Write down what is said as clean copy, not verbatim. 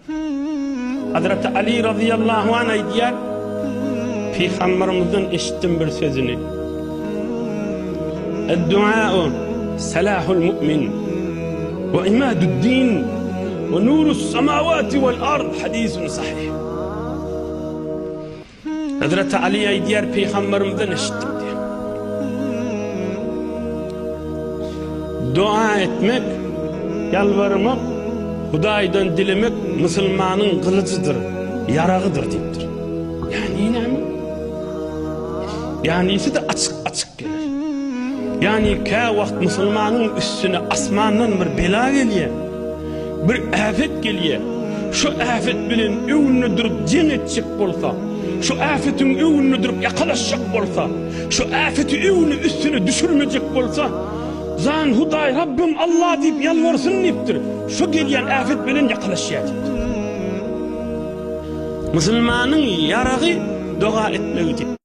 Hazreti Ali razyýallahu anh aýdýar, Pygambermizden eşitdim bir sözüni. Ed-dua'u salahul mu'min we imadud-din we nurus samawati wal ard hadisun sahih. Hezreti Aly aýdýar, Pygamberimizden eşitdim diýýär. Dua etmek, ýalbarmak, Hudaýdan dilemek musulmanyň gylyjydyr, ýaragydyr diýipdir. Ýagny näme? Ýanysy-da açyk-açyk geler. Ýagny käwagt musulmanyň üstüne asmandan bir bela gelýär. Bir äpet gelýär. Şu äpet bilen öňünde durup jeň etjek bolsa, şu äpetiň öňünde durup ýakalaşjak bolsa, şu äpeti öňüne üstüne düşürmejek bolsa, Jan Hudaý Rabbym Allah diýip ýalbarsyn diýipdir. Şu gelýän äpet bilen ýakalaşýar diýipdir. Musulmanyň ýaragy doga etmegi diýipdir.